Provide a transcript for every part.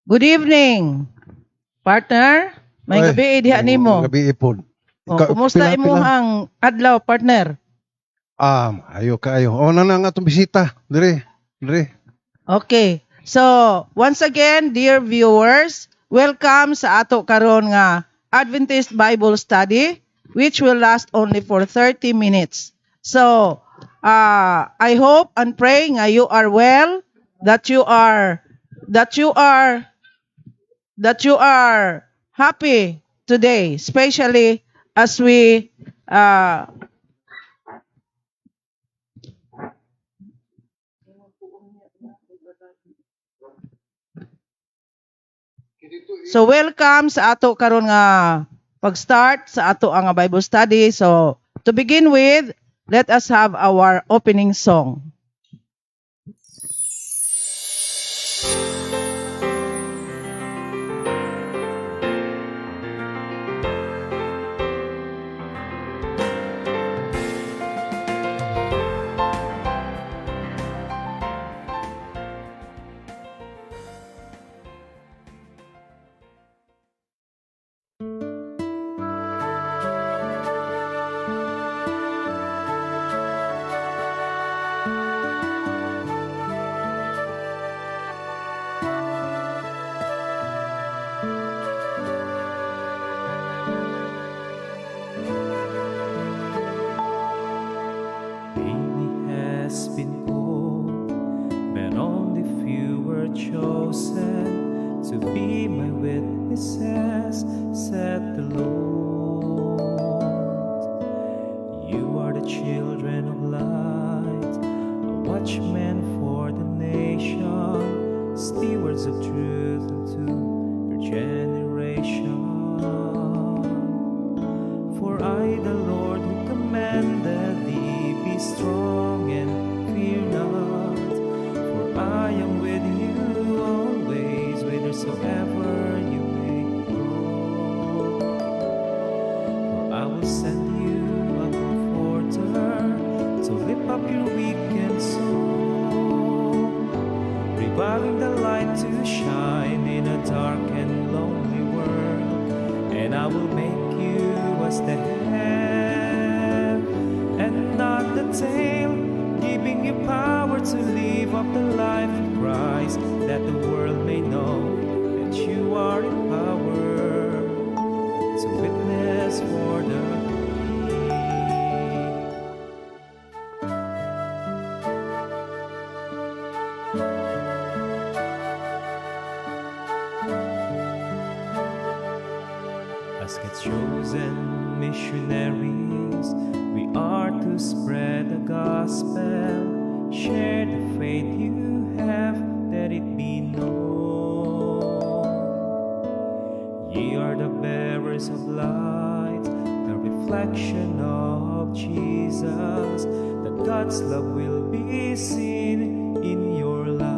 Good evening, partner. May Ay, gabi diha nimo. Gabi ipon. Oh, kumusta imong adlaw, partner? Ayo kaayo. O na na nga atong bisita. Dire, dire. Okay. So, once again, dear viewers, welcome sa ato karon nga Adventist Bible Study, which will last only for 30 minutes. So, I hope and pray nga you are well, that you are happy today, especially as we So welcome sa ato karon nga pag-start sa ato ang Bible study. So to begin with, let us have our opening song. Many has been called, but only few were chosen to be my witnesses, said the Lord. You are the children of light, a watchman for the nation, stewards of truth unto your generation. For I, the Lord, who commanded thee, be strong and fear not. For I am with you always, whithersoever you may go. For I will send you a comforter to lift up your weakened soul, reviving the light to shine in a dark and lonely world. And I will make you as the head and not the tail, giving you power to live up the life of Christ, that the world may know that you are in power to witness for the King. Chosen missionaries, we are to spread the gospel, share the faith you have, that it be known. Ye are the bearers of light, the reflection of Jesus, that God's love will be seen in your life.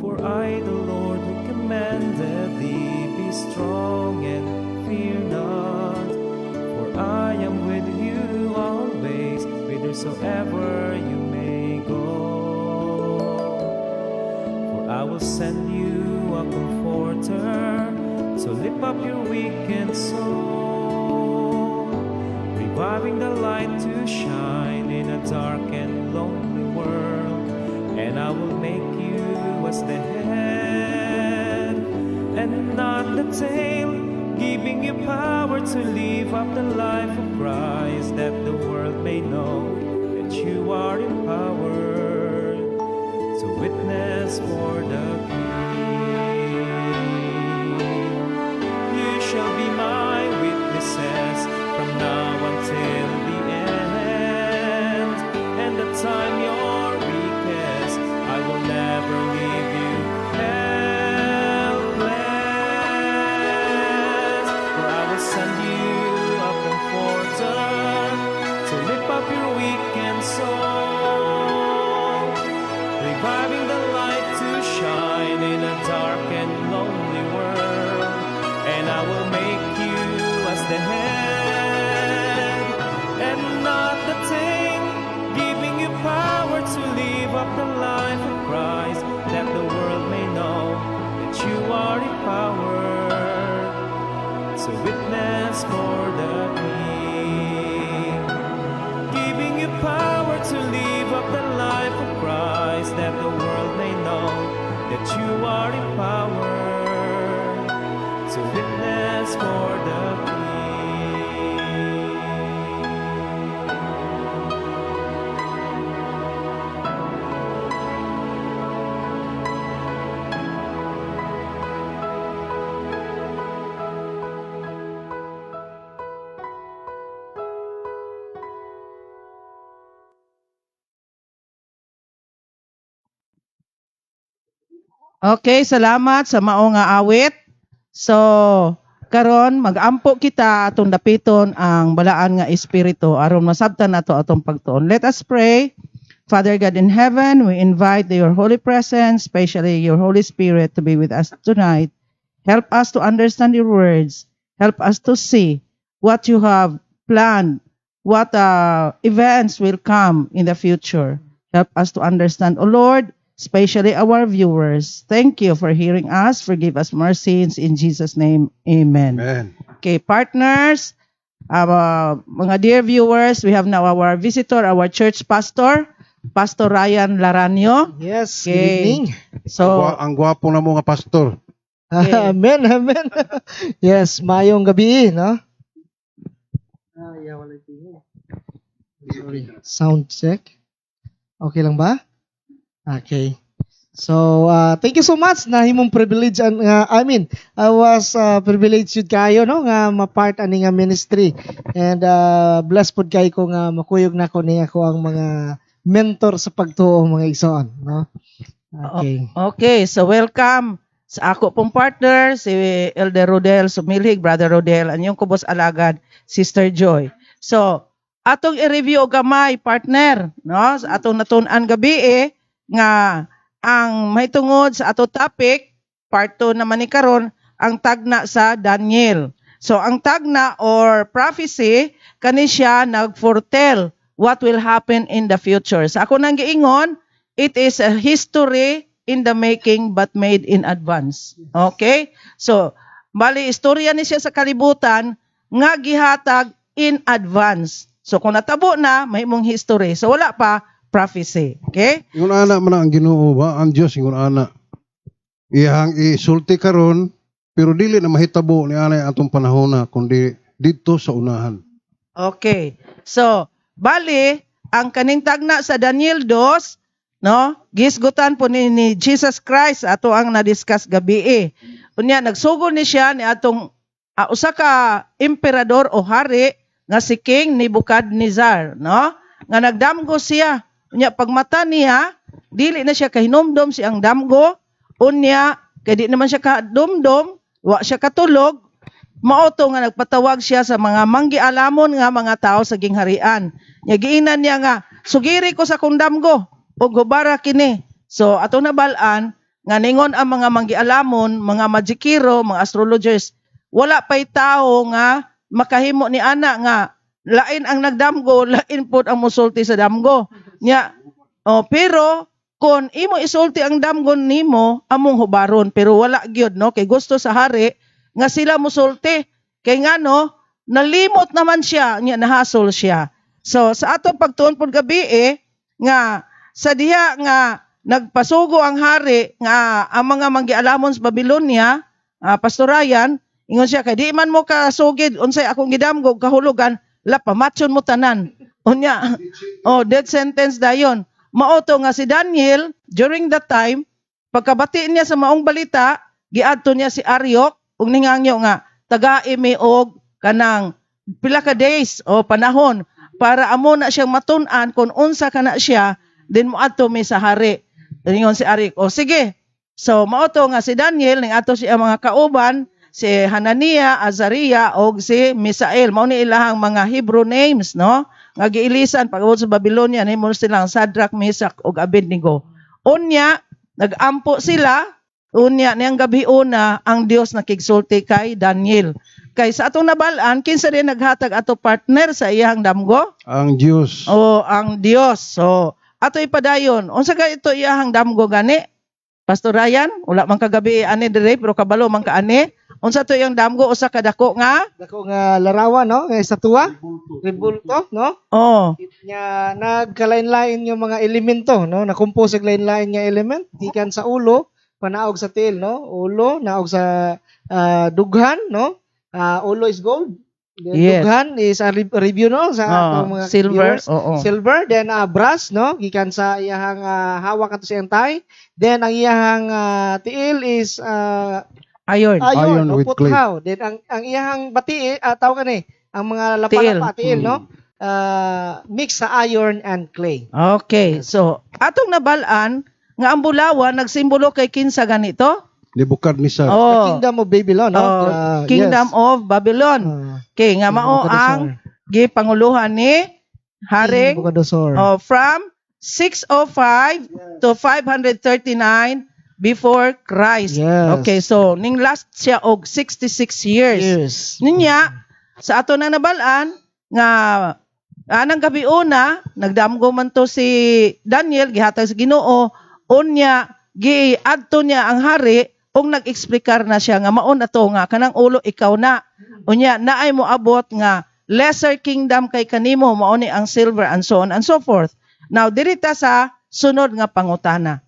For I, the Lord, who commanded thee, be strong and fear not. For I am with you always, whithersoever you may go. For I will send you a comforter to lift up your weakened soul, reviving the light to shine in a dark and lonely world. And I will make you as the head and not the tail, giving you power to live up the life of Christ, that the world may know that you are empowered to witness for the King. You shall be my witnesses from now until the end. And the time you're weakest, I will never leave you helpless. For I will send you a comforter to lift up your weakened soul, reviving the light to shine in a dark and lonely world. And I will make you as the head and not the tail, giving you power to live up the life of Christ, that the world may know that you are empowered to witness for the King, giving you power to live up the life of Christ, that the world may know that you are empowered to witness for the King. Okay, salamat sa mao nga awit. So, karon mag-ampo kita, atong dapiton ang balaan nga espiritu aron masabtan nato atong pagtuon. Let us pray. Father God in heaven, we invite your holy presence, especially your Holy Spirit, to be with us tonight. Help us to understand your words. Help us to see what you have planned, what events will come in the future. Help us to understand, O Lord, especially our viewers. Thank you for hearing us. Forgive us more sins. In Jesus' name, amen. Amen. Okay, partners, mga dear viewers, we have now our visitor, our church pastor, Pastor Ryan Laranio. Yes, Okay. good evening. So, Ang gwapo na mo nga pastor. Okay. Amen, amen. Yes, maayong gabi, no? Ah, yeah, wala tingin. Sorry. Sound check. Okay lang ba? Okay. So, thank you so much na himong privilege and I mean, I was privileged jud kayo, no, nga ma-part ani nga ministry and blessed pud kay ko nga makuyog nako ni ako ang mga mentor sa pagtuo, mga igsoon, no? Okay. Okay, so welcome sa ako pong partner, si Elder Rodel Sumilhig, Brother Rodel, ang iyong kubos alagad, Sister Joy. So, atong i-review og gamay, partner, no? Sa atong natun-an gabi eh, nga ang mahitungod sa ato topic, part 2 naman ni karon, ang tagna sa Daniel. So, ang tagna or prophecy, kani siya nag-foretell what will happen in the future. Sa ako nang giingon, it is a history in the making but made in advance. Okay? So, bali istorya ni siya sa kalibutan nga gihatag in advance. So, kung natabo na, mahimong history. So, wala pa prophecy. Okay? Ingon ana man ang Ginoo ba, ang Dios ingon ana. Iyang isulti karon pero dili na mahitabo ni ana atong panahona kundi didto sa unahan. Okay. So, bali, ang kaning tagna sa Daniel 2, no? Gisgutan po ni Jesus Christ ato ang na-discuss gabi. Unya nagsugod ni siya ni atong usa ka emperador o hari nga si King Nebuchadnezzar, no? Nga nagdamgo siya. Unya pagmata niya, dili na siya kahinumdom si ang damgo. Unya kay di naman siya kadumdom, wa siya katulog, mao to nga nagpatawag siya sa mga manggialamon nga mga tao sa gingharian. Nya giingnan niya nga, "Sugiri ko sa akong damgo ug hubara kini." So atong nabal-an nga ningon ang mga manggialamon, mga magikero, mga astrologers, wala pay tao nga makahimo ni ana nga lain ang nagdamgo, lain pod ang musulti sa damgo. Nya oh, pero kung imo isulti ang damgo nimo, among hubaron, pero wala gyud, no, kay gusto sa hari nga sila musulti. Kay ngano, nalimot naman siya, nya nahasol siya. So sa atong pagtuon pod gabi eh, nga sa diha nga nagpasugo ang hari nga ang mga manggialamon sa Babylonia, Pastor Ryan, ingon siya kay di man mo kasugid unsay akong gidamgo kahulugan, la pamatyon mo tanan. Unya, oh, death sentence dayon. Mao to nga si Daniel during that time, pagkabati niya sa maong balita, giadto niya si Arioch ug ningangyo nga tagai mi og kanang pila ka days o panahon para amo na siyang matun-an kung unsa kana siya, din moadto mi sa hari. Ingon si Arioch, "O sige." So mao to nga si Daniel ning ato siya mga kauban, si Hanania, Azaria og si Misael. Mao ni ilahang mga Hebrew names, no? Nga giilisan pag-abot sa Babylonia, nahimo silang Shadrach, Meshach ug Abednego. Unya nagampo sila, unya niyang gabi una ang Dios nakigsulti kay Daniel. Kay sa atong nabal-an, kinsa din naghatag ato, partner, sa iyang damgo? Ang Dios. O ang Dios. So ato ipadayon. Unsa ka ito iyahang damgo gani? Pastor Ryan, wala man kagabi ani dire pero kabalo man ka ani. Unsa to iyang damgo? Usa ka dako nga Dako nga larawan, no? Nga estatua, rebulto, no? Oh. Nya nagkalain-lain yung mga elemento, no? Na-compose og lain-lain nga element gikan sa ulo panaog sa tiil, no? Ulo naog sa dughan, no? Ulo is gold. Then dughan is a review, no, sa Oh, atong mga silver. viewers. Oo. Silver, then brass, no? Gikan sa iyahang hawak ato sa iyang thigh. Then ang iyahang tiil is Iron. iron, Iron o with clay. puthaw. Then ang iyahang bati, tawag ani, ang mga lapa-lapa, tiil, no? Mix sa iron and clay. Okay. So, atong nabal-an nga ang bulawan nagsimbolo kay kinsa ganito? Nebuchadnezzar. The Oh, Kingdom of Babylon, no? Oh, Kingdom of Babylon. Okay, nga mao ang gipanguluhan ni Haring Nebuchadnezzar. Oh, from 605 to 539 before Christ. Okay, so ning last siya og 66 years. Ninya sa ato nang nabal-an nga anang gabi una nagdamgo man to si Daniel, gihatag sa Ginoo, unya giadto niya ang hari ug nag-eksplikar na siya nga mao na to nga kanang ulo ikaw na, unya naay mo abot nga lesser kingdom kay kanimo, mao ni ang silver, and so on and so forth. Now diri ta sa sunod nga pangutana: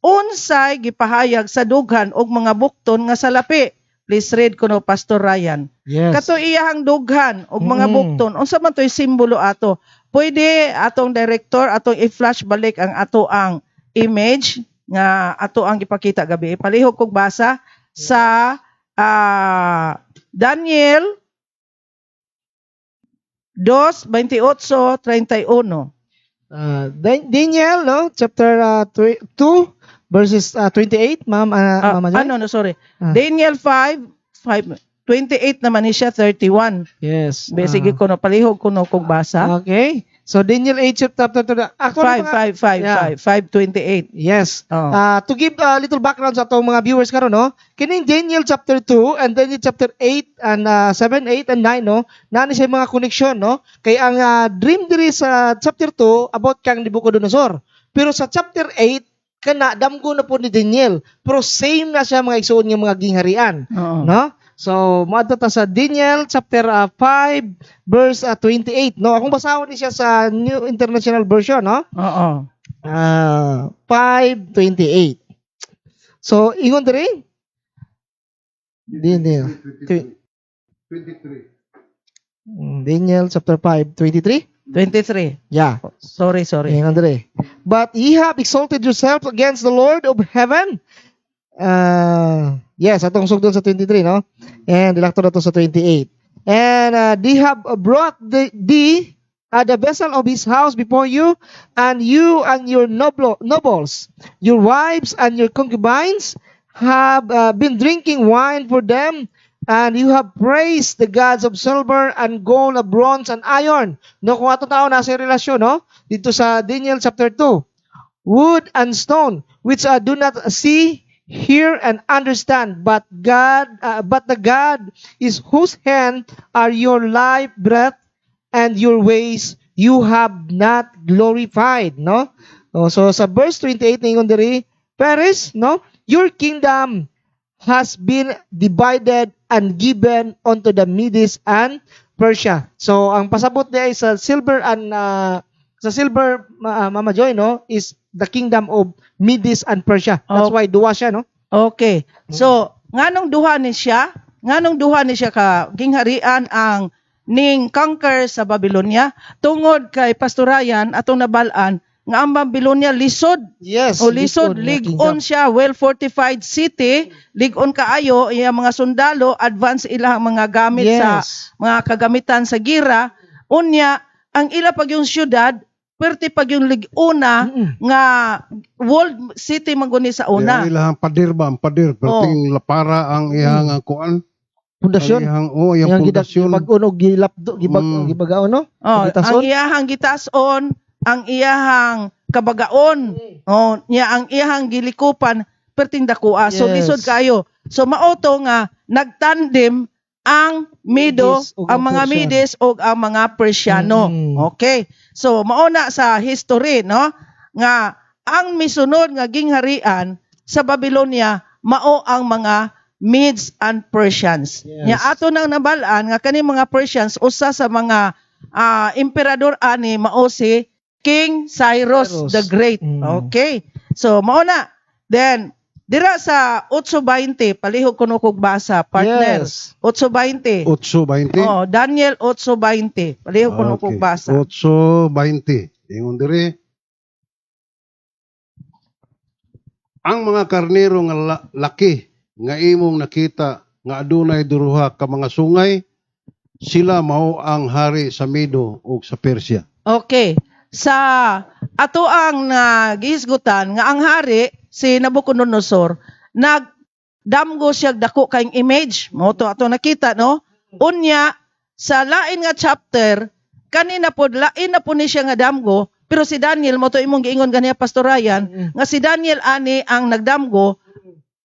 Unsay gipahayag sa dughan og mga bukton nga salapi? Please read kuno, Pastor Ryan. Kato iyahang dughan og mga bukton, unsa man to'y simbolo ato? Pwede atong director atong i-flash balik ang ato ang image nga ato ang gipakita gabi. Palihog kog basa sa Daniel 2:28-31. Daniel, no? Chapter 2, verses 28, ma'am, Mama Joy? Ano, no, sorry. Ah. Daniel 5 5 28 naman ni siya, 31. Be, sige ko no, palihog ko no kog basa. Okay. So Daniel 8 chapter 2. Actually, 5 5 5 5 5 28. Yes. Oh. To give a little background sa atong mga viewers karon, no? Kining Daniel chapter 2 and Daniel chapter 8 and 7, 8 and 9, no? Naa ni siya mga connection, no? Kay ang dream diri sa chapter 2 about kang Nebuchadnezzar. Pero sa chapter 8 kana damgo na po ni Daniel. Pero same na siya, mga igsuon nga mga gingharian, no? So, moadto ta sa Daniel chapter 5 verse 28, no? Akong basahon ni siya sa New International Version, no? Oo. 5:28. So, ingon diri. Daniel. 23. Daniel chapter 5, 23? 23. Yeah. Sorry, sorry. Ingon diri. "But ye have exalted yourself against the Lord of heaven." Yes, atong sugdon sa 23, no? And dilakto na to sa 28. "And they have brought the vessel of his house before you, and you and your nobles, your wives and your concubines have been drinking wine for them, and you have praised the gods of silver and gold, of bronze and iron." No, kung ato tao nasa relasyon, no? Dito sa Daniel chapter 2. "Wood and stone, which do not see, hear, and understand, but the God is whose hand are your life breath and your ways you have not glorified," no? Oh, so sa verse 28 ningon diri, "Peres, no? Your kingdom has been divided and given unto the Medes and Persia." So ang pasabot niya is sa silver and sa silver, Mama Joy, no, is the kingdom of Medes and Persia. That's why duwa siya, no? Okay. So, nganong duha ni siya? Nganong duha ni siya ka gingharian ang ning conquer sa Babylonia? Tungod kay Pastor Ryan, atong nabal-an nga ang Babylonia lisod. O lisod, nga lig-on kingdom. Siya, well fortified city, lig-on kaayo iya mga sundalo, advance ilang mga gamit sa mga kagamitan sa gira. Unya, ang ila pag yung syudad, perti pag yung lig-una nga walled city man guni sa una. Ang ilahang pader ba, ang pader, perting lapara ang iyang kuan. Pundasyon. Ang iyang, oh, iyang Iyang pundasyon. Gibag-on og gilapdo, gibag gibagaon, no? Oh, Gitason? ang iyahang gitason, ang iyahang kabagaon, oh, niya ang iyahang gilikupan perting dakua. So lisod kayo. So mao to nga nagtandem ang Medo, Medes ug ang ang mga Persian. Medes ug ang mga Persiano. Okay. So mao na sa history, no, nga ang misunod nga gingharian sa Babylonia mao ang mga Medes and Persians. Nya ato nang nabal-an nga kani mga Persians, usa sa mga emperador ani mao si King Cyrus, Cyrus. the Great. Okay. So mao na. Then dira sa 8:20, palihog kuno kog basa, partner. Yes. 8:20. 8:20. Oh, Daniel 8:20. Palihog kuno kog basa. 8:20. Ingon diri. "Ang mga karnero nga laki nga imong nakita nga adunay duruha ka mga sungay, sila mao ang hari sa Medo ug sa Persia." Okay. Sa ato ang nagihisgutan nga ang hari si Nabucodonosor, nagdamgo siya dako kayong image. Mao to ato nakita, no? Unya sa lain nga chapter kanina pod lain na po ni siya nga damgo, pero si Daniel mo to imong giingon ganiya, Pastor Ryan, nga si Daniel ani ang nagdamgo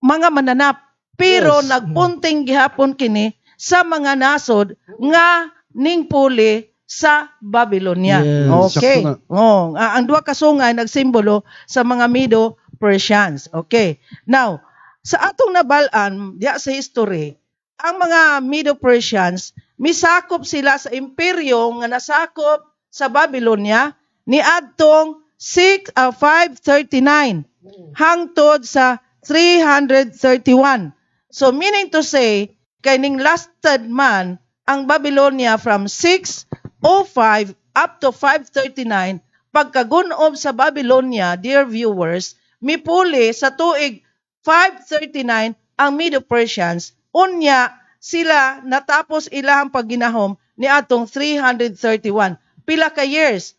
mga mananap, pero nagpunting gihapon kini sa mga nasod nga ning puli sa Babylonia. Okay. Sakto na. Oh, ang duha ka sungay nagsimbolo sa mga Medo Persians. Okay. Now, sa atong nabal-an diya sa history, ang mga Medo Persians misakop sila sa imperyo nga nasakop sa Babylonia niadtong 6 539 hangtod sa 331. So meaning to say, kay ning lasted man ang Babylonia from 605 up to 539. Pagkagunob sa Babylonia, dear viewers, mipuli sa tuig 539 ang Medo-Persians. Unya, sila natapos ilahang pagginahom ni atong 331. Pila ka years,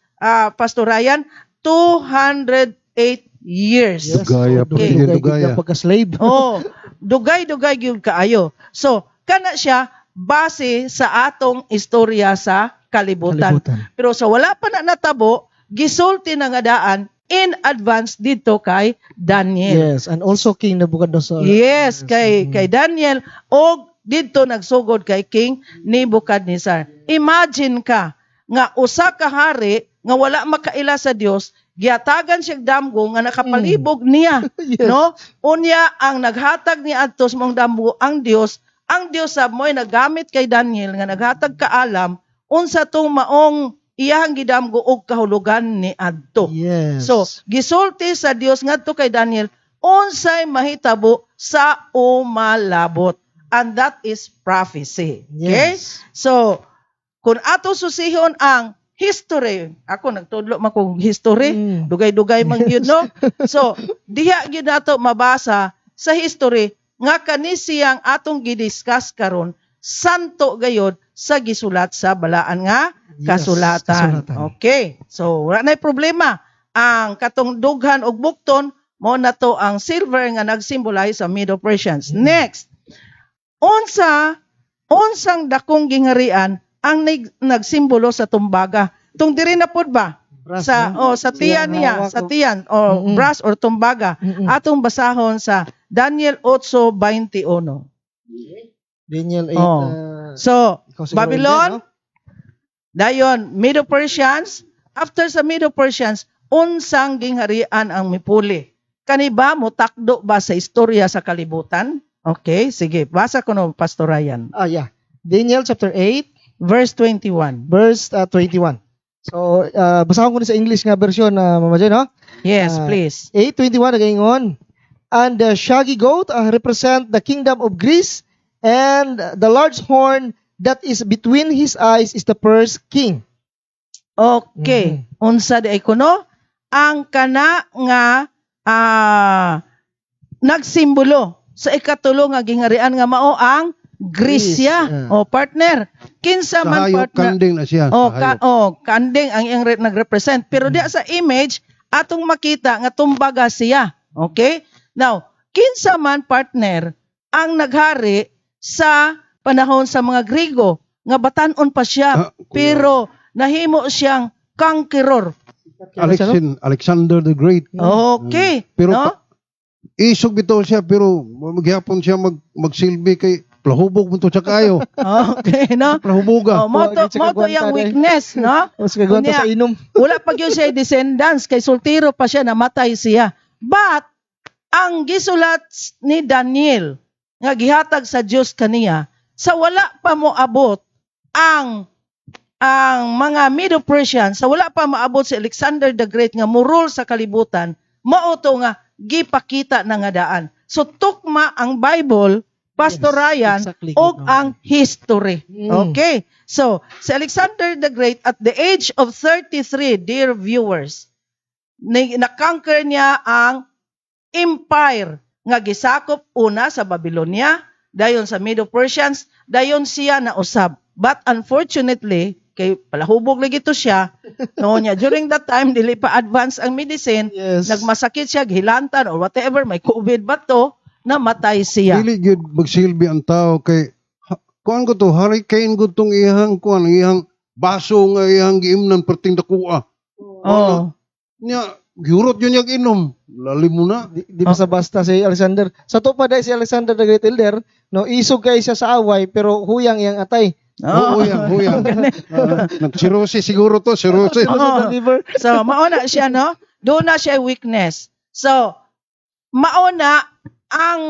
Pastor Ryan? 208 years. Yes. Dugaya, Dugay, okay. dugay, Dugaya. Pagka-slave. Oh, dugay-dugay gyud kaayo. So, kana siya base sa atong istorya sa kalibutan. Kalibutan. Pero sa wala pa na natabo, gisulti na nga daan in advance dito kay Daniel. Yes, and also King Nebuchadnezzar. Yes, kay Daniel og didto nagsugod kay King Nebuchadnezzar. Imagine ka nga usa ka hari nga wala makaila sa Dios, giatagan siya damgo nga nakapalibog niya, no? Unya ang naghatag ni adto sa mong damgo ang Dios, ang Dios sab mo'y nagamit kay Daniel nga naghatag kaalam unsa tong maong iyahang gidamgo og kahulugan ni adto. So, gisulti sa Dios ngadto kay Daniel unsay mahitabo sa umalabot. And that is prophecy. Okay? So, kung ato susihon ang history, ako nagtudlo man kog history, dugay-dugay man gyud, no? So, diha gyud nato mabasa sa history nga kani siyang atong gidiscuss karon santo gayod sa gisulat sa balaan nga kasulatan. Kasulatan. Okay. So, wala na problema. Ang katong dughan og bukton mo na to ang silver nga nagsimbolize sa Medo-Persians. Next. Unsang dakong gingharian ang nagsimbolo sa tumbaga? Tung diri na pud ba? Brass, Sa no? oh, sa tiyan Siyang niya, hawak, sa oh. tiyan o brass or tumbaga. Atong basahon sa Daniel 8:21. Daniel 8. Oh. So, ikaw siguro, Babylon, Angel, no? Dayon, Medo-Persians, after sa Medo-Persians, unsang gingharian ang mipuli? Kani ba motakdo ba sa istorya sa kalibutan? Okay, sige. Basa ko no, Pastor Ryan. Ah, yeah. Daniel chapter 8, Verse 21. verse 21. So, basahon ko ni sa English nga version na, Mama Joy, no? Yes, Ah, please. 8:21 nagaingon, "And the shaggy goat represent the kingdom of Greece, and the large horn that is between his eyes is the first king." Okay. Unsa di ay kuno? Ang kana nga nagsimbolo sa ikatulo nga gingharian nga mao ang Grisya. Greece, ah. O partner, kinsa Sa man hayop, partner kanding na siya. Oh, Sa hayop. oh, kanding ang iyang nagrepresent. Pero diya sa image, atong makita nga tumbaga siya. Okay? Now, kinsa man partner ang naghari sa panahon sa mga Grigo nga batan-on pa siya, Ah, kuya. pero nahimo siyang conqueror. Alexander the Great. Okay, Pero no? Isog bitaw siya, pero maghapon siya magsilbi kay plahubog mo to siya kayo. Okay, no? Plahuboga. Oh, mo to, Wag, mo to yang kagwanta weakness, no? O sige, gwanta Unya, sa inom. wala pa gyud siya descendants kay soltero pa siya, namatay siya. But ang gisulat ni Daniel nga gihatag sa Dios kaniya sa wala pa moabot ang mga Medo-Persian, sa wala pa maabot si Alexander the Great nga murul sa kalibutan, mao to nga gipakita na nga daan. So tukma ang Bible, Pastor Ryan, og ang history. Okay. So, si Alexander the Great at the age of 33, dear viewers, na-conquer niya ang empire nga gisakop una sa Babylonia, dayon sa Medo-Persians, dayon siya nausab. But unfortunately, kay palahubog lagi to siya, no niya during that time dili pa advance ang medicine, nagmasakit siya, gihilantan or whatever, may COVID ba to, namatay siya. Dili gyud magsilbi ang tao kay kuan ko to, hurricane ko tong iyang kuan, ang iyang baso nga iyang giimnan perting dakuha. Oh. Nya giurot yun niyang inom. Lalim mo na. Di ba sa basta si Alexander. Sa to pa dahil si Alexander the Great, Elder, no, isog kay siya sa away pero huyang iyang atay. Oo, huyang, huyang. Ah, nag-cirrhosis siguro to, cirrhosis. Oo. Sa liver. So, mauna siya, no? Doon na siya weakness. So, mauna ang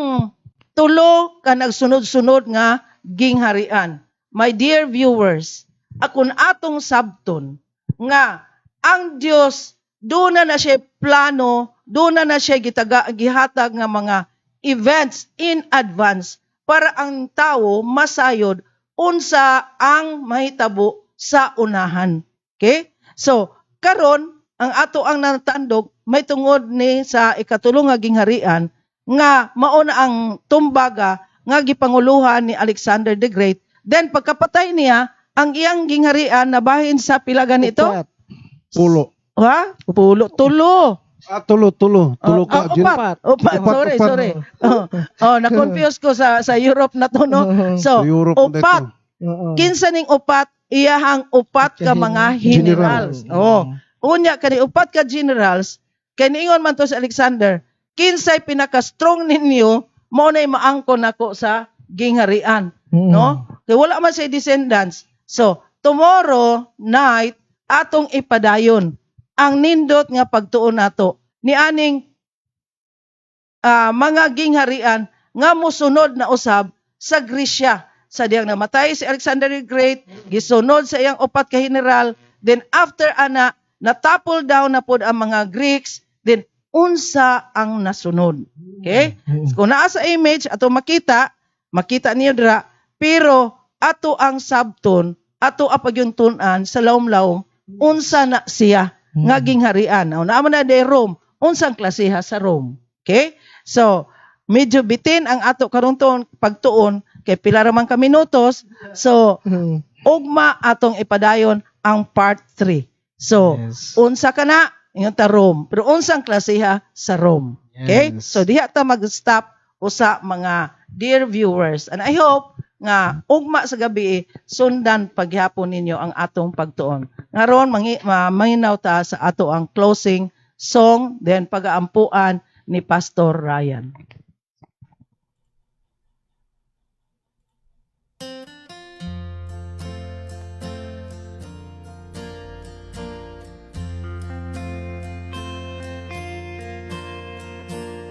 tulo ka nagsunod-sunod nga gingharian. My dear viewers, akon atong sabton nga ang Dios doon na na siya plano, doon na na siya gihatag nga mga events in advance para ang tao masayod unsa ang mahitabo sa unahan. Okay? So, karon ang ato ang natandog may tungod ni sa ikatulo nga gingharian nga mao na ang tumbaga nga gipanguluhan ni Alexander the Great. Then pagkapatay niya, ang iyang gingharian nabahin sa pila ganito? Upat. Pulo. Ha? Pulo, tulo. Ah, tulo, tulo. Tulo Oh, ka. ah, upat. Upat, Upat, sorry, upat. sorry. Oh, na-confuse ko sa Europe na to, no? So, Sa Europe na upat. ito. Oo. Kinsa ning upat? Iyahang upat ka mga generals. Generals. Oh. Unya kani upat ka generals, kay niingon man to si Alexander, kinsay pinaka-strong ninyo, mao nay maangkon nako sa gingharian, no? Kay wala man siya descendants. So, tomorrow night atong ipadayon ang nindot nga pagtuon nato ni aning mga gingharian nga mosunod na usab sa Gresya. Sa diyang namatay si Alexander the Great, gisunod sa iyang upat ka general, then after ana natapol down na pod ang mga Greeks, then unsa ang nasunod. Okay? Kung naa sa image ato makita, makita niyo dira, pero ato ang sabton, ato apagyuntun-an sa lawom-lawom. Unsa na siya nga gingharian? O naa man na diay Rome, unsang klasiha sa Rome? Okay? So, medyo bitin ang ato karong tuon, pagtuon kay pila ra man ka minutos. So, ugma atong ipadayon ang part 3. So, unsa kana? Ingon ta Rome. Pero unsang klasiha sa Rome? Okay? Yes. So diha ta mag-stop usa, mga dear viewers. And I hope nga ugma sa gabi sundan paghapon ninyo ang atong pagtuon. Ngaron manghinaw ta sa ato ang closing song, then pagaampuan ni Pastor Ryan.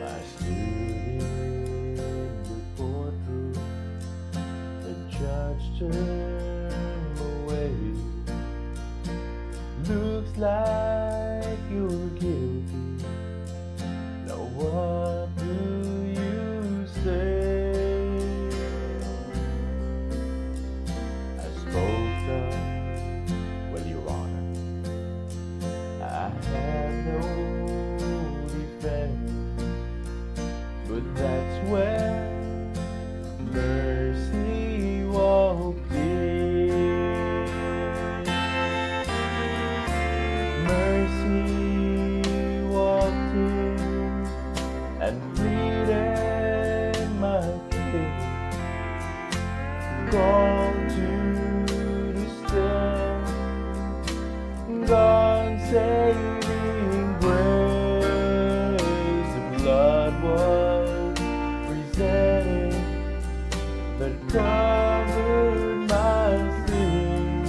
I stood in the courtroom. The judge turned away. "Looks like you're guilty. Now what do you say?" I spoke up, "Well, Your Honor, I have no defense." But that's when mercy walked in. Mercy walked in and pleaded my case. Called to the stand, God saving grace. The blood was presented that covered my sin.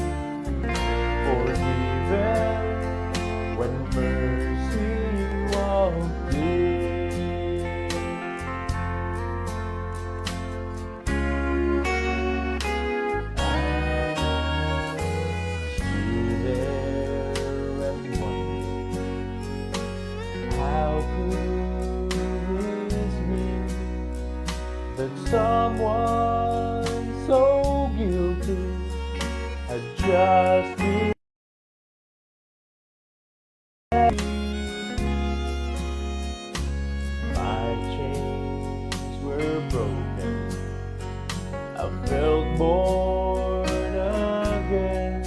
Forgiven when mercy walked in. I stood there and wondered, how could this be that someone so guilty had just been. My chains were broken. I felt born again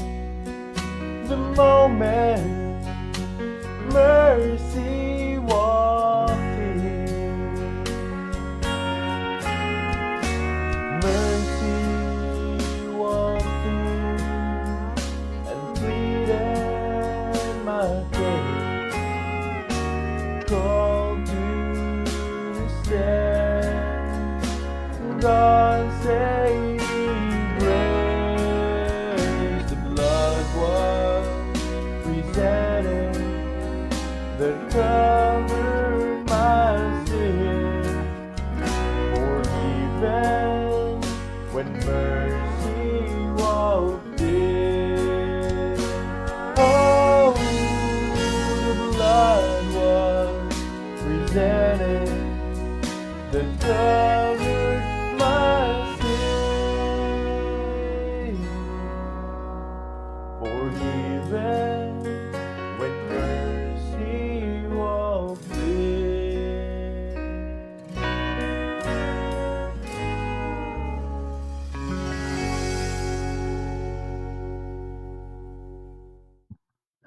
the moment mercy walked in. Mercy walked in and pleaded my case. Called to the stand, God saving grace. The blood was presented that covered my sin. Forgiven when mercy walked in. Oh, the blood was presented that covered my sin. Forgiven when mercy walked in.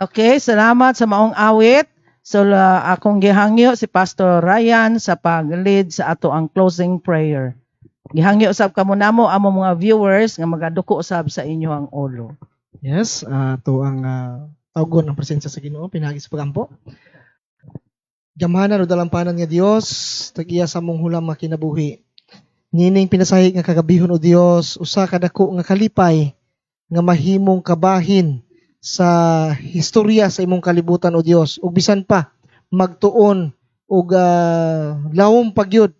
Okay, salamat sa maong awit. So akong gihangyo si Pastor Ryan sa pag-lead sa ato ang closing prayer. Gihangyo usab kamo namo amo mga viewers nga magaduko usab sa inyo ang ulo. Yes, to ang tawgon ang presensya sa Ginoo pinaagi sa pagampo. Gamhanan o dalampanan nga Dios, tag-iya sa among hulam nga kinabuhi. Nining pinasahi nga kagabihon, o Dios, usa ka dako nga kalipay nga mahimong kabahin sa historya sa imong kalibutan, o Dios, ug bisan pa magtuon og lawom pagyud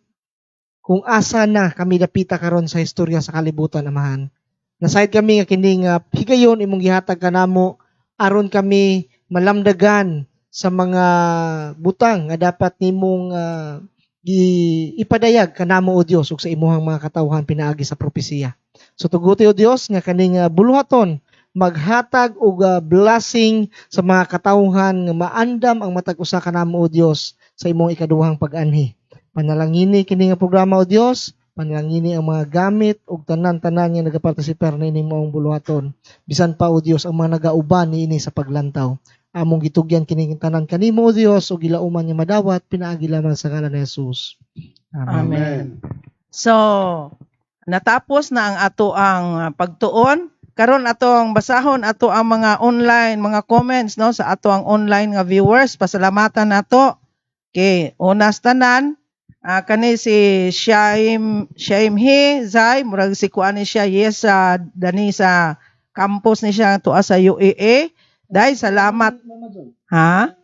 kung asa na kami dapita karon sa historya sa kalibutan, Amahan. Nasayod kami nga kining higayon imong gihatag kanamo aron kami malamdagan sa mga butang nga dapat nimong ipadayag kanamo, o Dios, ug sa imuhang mga katawhan pinaagi sa propesiya. So tuguti, o Dios, nga kaning buluhaton Maghatag og blessing sa mga katawhan nga maandam ang matag usa kanamo, O Dios, sa imong ikaduhang pag-anhi. Panalangini kini nga programa, O Dios, panalangini ang mga gamit ug tanan-tanan nga nagapartisipar niining maong buluhaton. Bisan pa, O Dios, ang mga nagauban niini sa paglantaw. Among gitugyan kini tanan kanimo, O Dios, ug gilauman nga madawat pinaagi lamang sa ngalan ni Jesus. Amen. Amen. So, natapos na ang ato ang pagtuon. Karon atong basahon ato ang mga online mga comments, no, sa ato ang online nga viewers. Pasalamatan nato. Okay, una sa tanan, kani si Shaim Shaim He Zai, murag si kuan ni siya, yes, sa dani sa campus ni siya tuwa sa UEA. Dai salamat ha.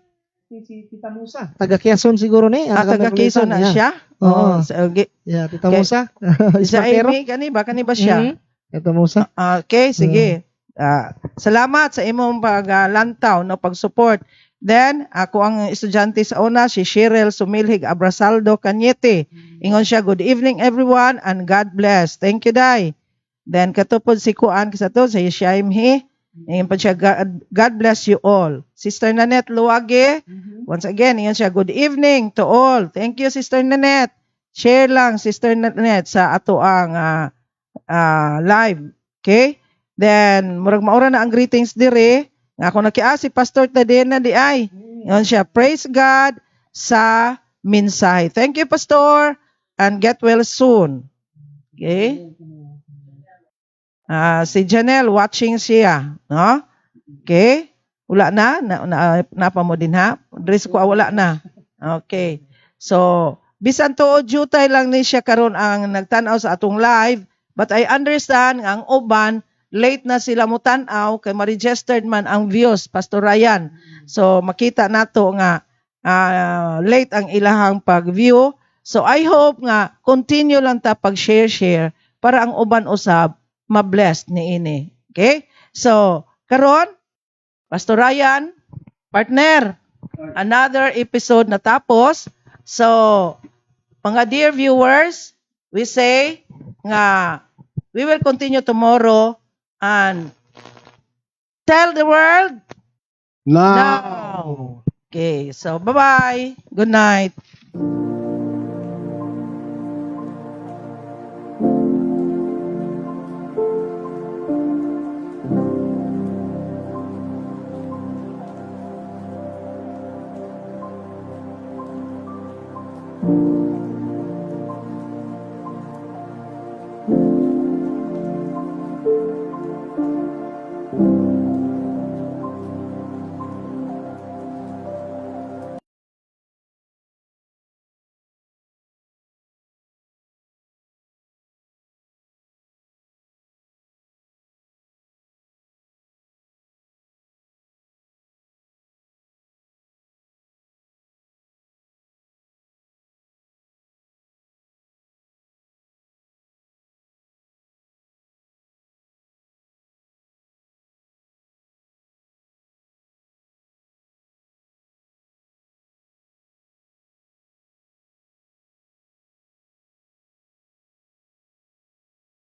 Si Tita Musa. Taga Quezon siguro ni. Taga Quezon na siya. Oo. Oh, so, Yeah, Tita Okay. Musa. Sa Ispartero. Amy, kani ba kani ba siya? Mhm. Tita Musa. Okay, sige. Salamat sa imong paglantaw, no, pag-support. Then, ako ang estudyante sa una, si Cheryl Sumilhig Abrasaldo Cañete. Ingon siya, "Good evening everyone and God bless." Thank you, Day. Then, katupod si Kuan, kasi to, si Shaimhi. Ingon pa siya, "God bless you all." Sister Nanette Luwage, once again, ingon siya, "Good evening to all." Thank you, Sister Nanette. Share lang, Sister Nanette, sa ato ang live. Okay? Then, murag maura na ang greetings dire. Nga ako nakia si Pastor Tadena di ay. Ingon siya, "Praise God sa mensahe." Thank you, Pastor, and get well soon. Okay? Si Janelle, watching siya. No? Okay? Wala na? Na, na, napa mo din ha? Dress ko, wala na. Okay. So, bisan tuod jutay lang ni siya karon ang nagtan-aw sa atong live, but I understand nga ang uban late na sila mo tan-aw kay ma-registered man ang views, Pastor Ryan. So makita nato nga late ang ilahang pag-view. So I hope nga continue lang ta pag-share share para ang uban usab ma-blessed niini. Okay? So karon, Pastor Ryan, partner, another episode na tapos. So mga dear viewers, we say nga we will continue tomorrow and tell the world Now. Now. Okay, so bye-bye. Good night.